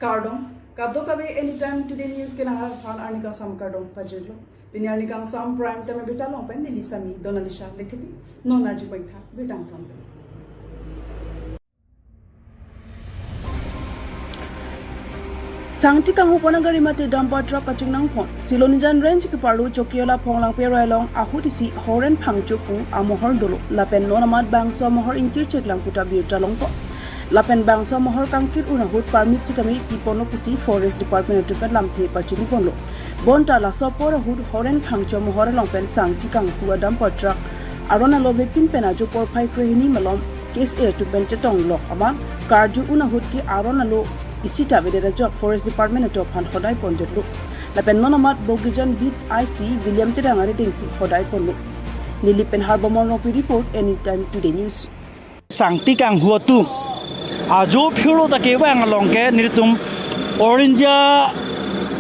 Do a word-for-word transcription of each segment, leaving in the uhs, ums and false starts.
Kardom, kadokave Anytime Today News kelang aphan arni kangsam kardom pajirlo. Pini arni kangsam prime time birta along pen neli Sami Donalisha Lekthepi, non arju pointha birta angton. Sangti kanghu pon agari mate dumper truck kachingnang pon. Silonijan Range keparlo Chokiola Phonglangpi aroi along ahut isi Horen Phangcho pu amohor dolo. Lapen non amat bangso amohor ingkir cheklang puta birta longpo. Lapen bangso amohor kangkir un ahut permit sitame pi ponlo pusi Forest Department atum pen lamthe pachini ponlo. Bonta laso apor ahut Horen Phangcho amohor along pen sangti kanghu a dumper truck aron alo vepin pen ajo porphai krehini malom K S A atum pen chetong lok amat karju un ahut ke aron alo isi ta avedet ajok Forest Department atum aphan hodai pondetlo. Lapen non amat Bogijan Beat I C William Terang arideng si hodai ponlo. Neli pen Harbomon Rongpi report, Anytime Today News. Sangti kanghu atum ajo phirlo ta kevang along ke nelitum All India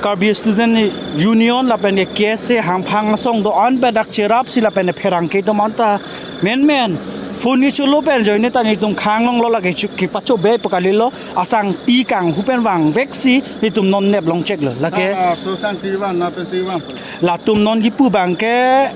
Karbi Student Union lapen ke K S A hangphang asong do-an pen dak cherap si lapen pherangke atum anta menmen phone kecholo pen ajoine ta nelitum khang longlo, lake chu kepachobe pu kalilo, asangti kanghu pen vangvek si nelitum non nep long cheklo. Lake ah, ah, so sangti van na pen si van. Latum non kipu abang ke,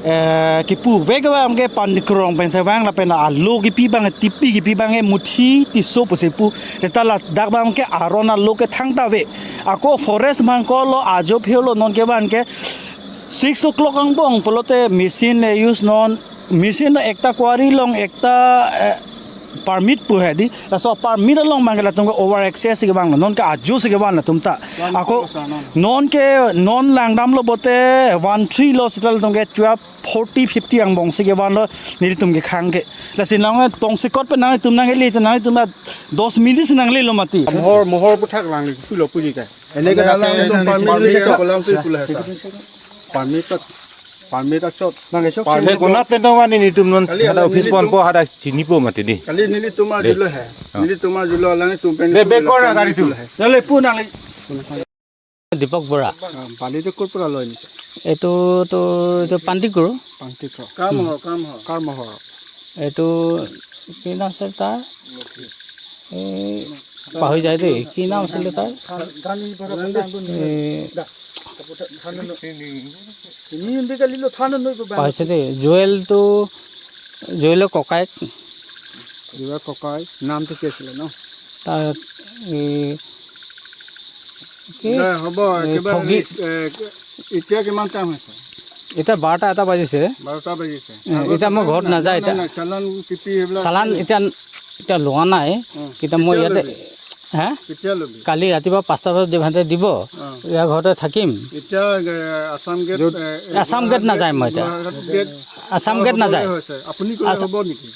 eh, kipuvek abang ke Pandikrong pen si vang lapen alo kipi abang, tipi kipi abang ke Muthi Tisso pusi pu. Seta ladak abang ke aron alo ke thangta ave. Ako forest abang kolo ajo phirlo non kevan ke six o'clock angbong pulote machine le use non, machine ekta quarry along ekta, eh, permit pu he di. Laso permit along abang ke latum ke over access si kevanglo, non ke ajo si kevan latum ta. Ako non ke non langdamlo pote one three lo seta latum ke twelve forty fifty angbong si kevanlo nelitum kekhang ke. Lasi nang tongsekot pen nangtum nangle, nangtum dos minute si nanglelo mati. Mohor, mohor puthak lang pulo puli kai. Eneke alang nelitum permit permit si ke kolam si pula sa. Permit tak, permit tak chot. Nang esok permit. Konat pen tong wani nelitum non kali hadak alang office nelitum ponpo, hadak chinipo mati di. Kali nelitum arjulo he. Ah. Nelitum arjulo, alang nelitum pen de, be kor na gari tu. Nale pu nangle. Dipak বৰা। আহ, বালিটো ক'ৰ পৰা লৈ আনিছে? এইটো তো, এইটো পাণ্টিক গৰু। পাণ্টিক গৰু। কাৰ মহৰ, কাৰ মহৰ? কাৰ মহৰ? এইটো কি নাম আছিল তাৰ? এই পাহৰি যায় দেই, কি নাম আছিলে তাৰ? এই পাহৰিছে দেই। জুৱেলটো, জুৱেলৰ ককায়েক। জুৱেলৰ ককাই নামটো কি আছিলে ন? তাৰ এই কি? নাই, হ'ব, এই একেবাৰে ঠগী। এ, এতিয়া কিমান টাইম হৈছে? এতিয়া বাৰটা এটা বাজিছে। বাৰটা বাজিছে। এ, আগত এতিয়া মই আছে ঘৰত নাই? নাযায় নাই, এতিয়া। নাই, চালান টিপি এইবিলাক চালান আছে নাই? এতিয়া, এতিয়া লোৱা নাই। অ, কিন্তু মই কেতিয়া ইয়াতে, লবি? হা? কেতিয়া লবি? কালি ৰাতিপুৱা পাঁচটা বজাত দিব, সিহঁতে দিব। অ। ইয়াৰ ঘৰতে থাকিম। এতিয়া, এ, আছাম গেট, য'ত এ, এ, আছাম গেট নাযায় মই এতিয়া। গোলাঘাট গেট আছাম গেট নাযায়। হৈছে। আপুনি গ'লে আছ- হ'ব নেকি?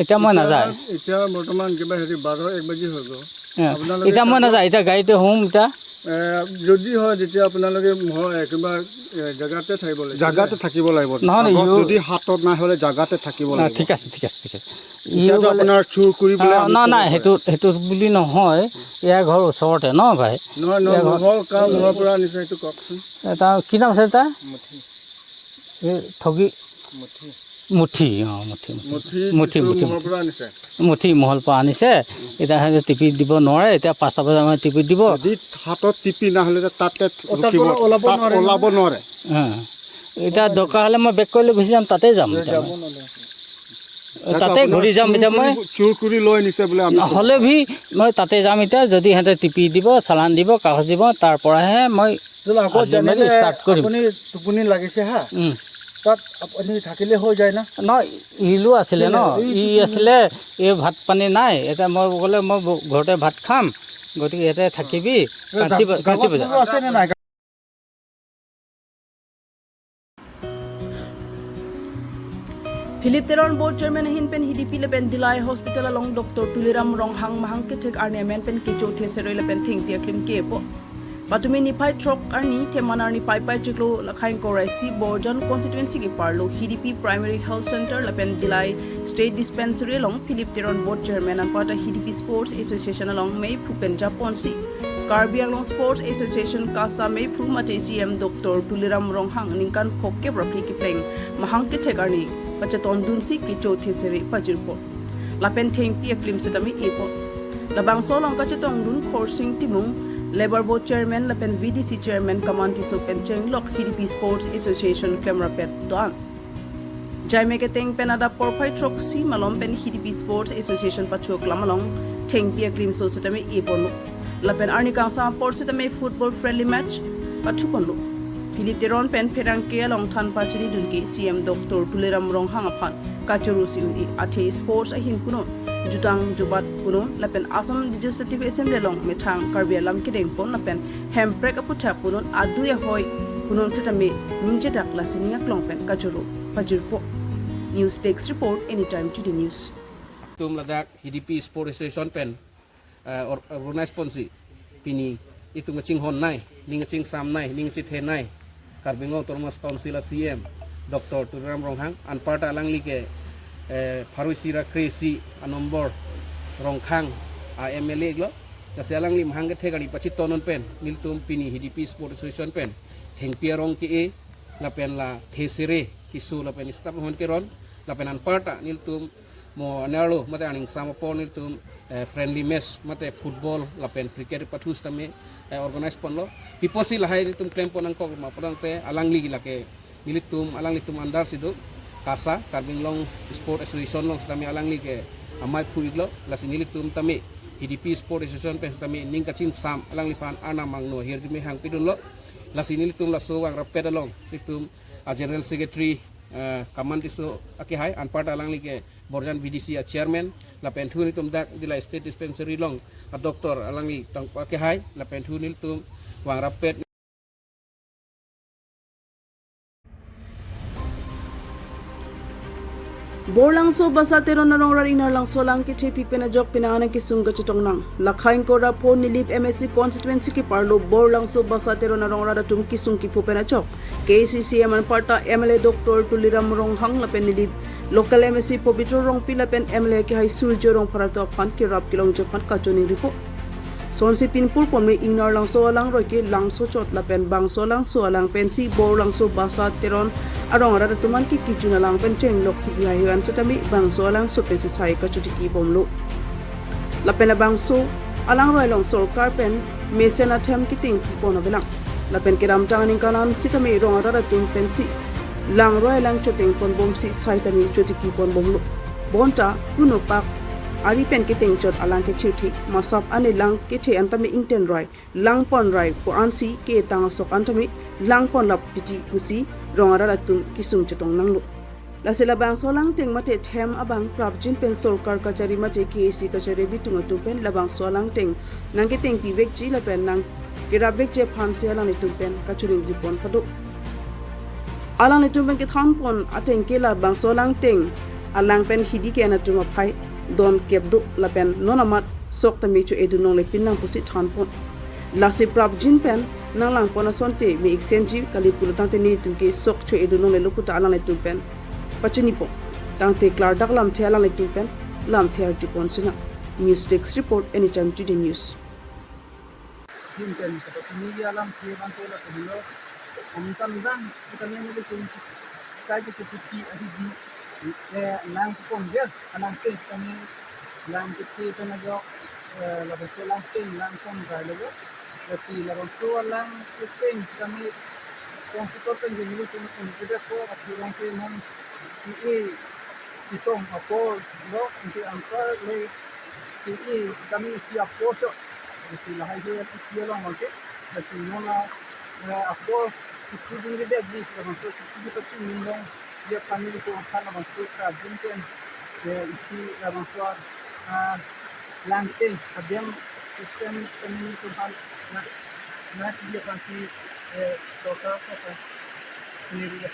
এতিয়া মই এতিয়া, নাযায়। এতিয়া বৰ্তমান কিবা হেৰি বাৰ এক বাজি হৈ গ'ল। এ, আপোনালোকে এতিয়া মই কাগজ নাযায়, এতিয়া গাড়ীতে শুম এতিয়া। এ, যদি হয়, তেতিয়া আপোনালোকে মহ-, এ, কিবা, এ, জেগাতে থাকিব লাগিব। জেগাতে থাকিব লাগিব। নহয়, নহয়, কাগজ ইউ- যদি হাতত নাই হ'লে জেগাতে থাকিব অ, লাগিব। ঠিক আছে, ঠিক আছে, ঠিক আছে। এতিয়াতো ইউ বোলে আপোনাৰ চুৰ কৰিবলৈ অ, আমি না, ক'ব নাই, পাৰে। সেইটো, সেইটো বুলি নহয়। ইয়াৰ ঘৰ ওচৰতে ন, ভাই? নহয়, নহয়, ইয়াৰ ঘৰ মহৰ কাৰ মহৰ পৰা আনিছে সেইটো কওকচোন। এটা কি নাম আছে তাৰ? মুঠি। এই ঠগী। মুঠি। মুঠি, অ, মুঠি, মুঠি। মুঠি, মুঠি, মুঠি, মুঠি। মহৰ পৰা আনিছে। মুঠি মহৰ পৰা আনিছে। এতিয়া সিহঁতে টিপি দিব নোৱাৰে। এতিয়া পাঁচটা বজাত আমাক টিপি দিব। যদি হাতত টিপি নহ'লে যে তাতে অ, তাত ৰখিব, পৰা ওলাব তাত নোৱাৰে ওলাব নহয়। নোৱাৰে। অ। এতিয়া দৰকাৰ হ'লে মই বেক কৰিলে গুচি যাম, তাতে যাম এতিয়া মই। তাতে তাতে আপোনাৰ ঘূৰি যাম চুৰ এতিয়া মই। কৰি, চুৰ কৰি লৈ নিছে বোলে আমি। হ'লে ভি মই তাতে যাম এতিয়া, যদি সিহঁতে টিপি দিব, চালান দিব, কাগজ দিব, তাৰ পৰাহে মই বোলে আকৌ আজি মানে যেনেকে ষ্টাৰ্ট কৰিম। আপুনি টোপনি লাগিছে হা, উম। তাত আপুনি থাকিলে হৈ যায় না? নহয়, ইলো আছিলে ন, এই ই টোপনি আছিলে, এই ভাত পানী নাই, এতিয়া মই ক'লে মই ব-, ঘৰতে ভাত খাম, গতিকে ইয়াতে থাকিবি, এই কাঞ্চি গা-, ব-, কাঞ্চি কাগজ বজাৰ। বোৰো আছে নে নাই? Philip Teron Board Chairman ahin pen H D P lapen Dillai Hospital along Doctor Tuliram Ronghang mahang kethek arni amen pen kecho thesere lapen thengpi aklim kepo. Patumi niphai throk arni, Theman arni Paipai chiklo, Lakhain Koraisi Borjan Constituency keparlo H D P Primary Health Center lapen Dillai State Dispensary along Philip Teron Board Chairman anparta H D P Sports Association along meiphu pen japonsi Karbi Anglong Sports Association KASA meiphu mate C E M Doctor Tuliram Ronghang ningkan phokep ra phli kepleng mahang kethek arni pachetondunsi kecho thesere pajirpo. Lapen thengpi aklim setame epo. Labangso along kachetongdun Khorsing Timung, Labour Board Chairman lapen V D C Chairman Kaman Tisso pen chenglok Hidipi Sports Association klemrapet do-an. Jaime keteng pen adap porphai throksi malom pen Hidipi Sports Association pathu aklam along thengpi aklimso sitame eponlo. Lapen arni kangsam apor sitame football friendly match pathuponlo. Philip Teron pen pherangke along than pachinidun ke C M Doctor Tuliram Ronghang aphan kachoro si un-e, athe sports ahin punon, jutang jubat punon lapen Assam Legislative Assembly along methang Karbi alam kedengpon lapen Hemprek aputhak punon, adui ahoi punon sitame ningjedak, lasi ning aklong pen kachoro pajirpo. News Desk Report, Anytime Today News. Tum ladak Hidipi Sport Association pen, eh, or-, organize ponsi pini itum kachinghon nai, ning kachingsam nai, ning kachithe nai Karbi Anglong Autonomous Council a C M Doctor Tuliram Ronghang, anparta alangli ke, eh, pharo isi ra kre-isi a number Rongkhang a M L A iklo. Lasi alangli mahang kethe kali pachiton un pen nelitum pini Hidipi Sport Association pen thengpi arong ke-e lapen la thesere kisu lapen staff ahon keron lapen anparta nelitum mo anerlo mate aning sam apor nelitum, eh, friendly match mate football lapen cricket pathu sitame, eh, organize ponlo. Pi apotsi lahai nelitum klempon nangkok ma pudangte alangli lake nelitum, alanglitum under si do, KASA, Karbi Anglong Sport Association along sitame alangli ke amei phu iklo, lasi nelitum tame Hidipi Sport Association pen sitame ning kachingsam alangliphan arnam angno ahirjume hangpidunlo. Lasi nelitum laso vangrapet along nelitum a General Secretary, eh, Kaman Tisso akehai, anparta alangli ke Borjan V D C a Chairman, lapen thu nelitum dak Dillai State Dispensary along a doctor alangli tang akehai, lapen thu nelitum vangrapet. Borlangso Basa Teron arong rat Ingnar Langso alang kethepik pen ajok penang anang kesung kachetong nang. Lakha ingkoi ra pho Nilip M A C constituency keparlo Borlangso Basa Teron arong rat atum kesung kepho pen ajok K A C C M anparta M L A Doctor Tuliram Ronghang lapen Nilip local M A C Pobitro Rongpi lapen M L A kehai Surjo Rongphar atum aphan kerap kelongji aphan kachiningri po. Sonsi pinpur ponme Ingnar Langso alangroi ke Langsochot lapen bangso alangso alang pensi Borlangso Basa Teron arong rat atum an ke kejun alang pen chenglok Hidi haihuan sitame bangso alangso pensi sai kachotiki bomlo. Lapen labangso alangroi along sorkar pen mesen athem keteng pipon avelang. Lapen kedamtang aningkan an sitame rong arat atum pensi langroi alang choteng ponbomsi sai tame chotiki ponbomlo. Bonta kunopak ari pen ketengchot alang kethirthe, masap ane lang kethe an tame ingten rai, lang pon rai pu ansi ketang asok an tame lang ponlap piti pusi rong arat atum kesung chetong nanglo. Lasi labangso alangteng mate them abang prapjin pen sorkar kachari mate K A C kachari bitung atum pen labangso alangteng nangketengpi vekji lapen nangkerap vekji aphansi alanglitum pen kachiningri pon pado. Alanglitum pen kethan pon ateng ke labangso alangteng alang pen Hidi ke-en atum aphai don kep do lapen non amat sok tame cho-edun longle pin nang pusi than pon. Lasi prapjin pen nanglang pon asonte me iksenji kali pulotangte nelitum ke sok cho-edun longlelo puta alanglitum pen pachini pon. Tangte klardak lamthe alanglitum pen lamthe arju pon sinang. News Desk Report, Anytime Today News. Jin pen kapachini alamthe abang ke lapu lo. Om tam dang, kita ni muli kum sai ke seperti ahidi. Eh, lang pon dia, alang ke kami lang kecil pen ajok, eh, labangso alangteng lang pon rai lo. Lasi labangso alangteng kami kong sitor pen jengli pen pen kita ko ati lang ke non si e si song apor lo, si angka le si e kami si apor so. Lasi lahai ke si along ke, lasi non a, eh, apor si puding ke dia di, labangso si puding pati nindong dia kami di ko angka labangso ka jin pen, eh, isi labangso, ah, langteng, adem system kami ni Tuhan, na, na, dia pasti, eh, sorkar, sorkar sendiri ya.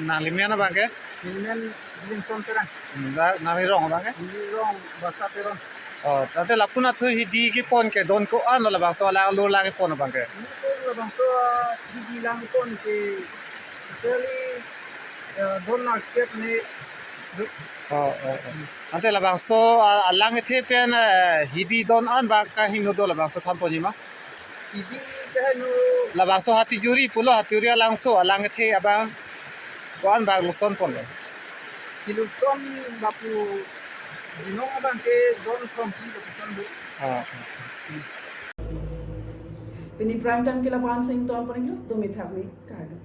Nangli men abang ke? Neli men Williamson Terang. Hmm, da, nangli rong abang ke? Neli rong Basa Teron. Oh, tangte lapu-an athu Hidi kepon ke don ko-an labangso alang lo lang kepon abang ke? Neli ko labangso, ah, Hidi lang pon ke actually, eh, don market ni. Oh, oh, oh. Tangte labangso, ah, alang kethe pen, eh, Hidi don an ba kahingno do labangso than ponji ma? Hidi kahingno. Labangso Hatijuri pulo, Hatijuri alangso alang kethe abang ko-an ba luson ponlo? Keluson lapu binong abang ke don thompi lapuson do. Ah. Pini Prime Time ke lapu-an si ingtonpon iklo, dumi thakmi, kardom.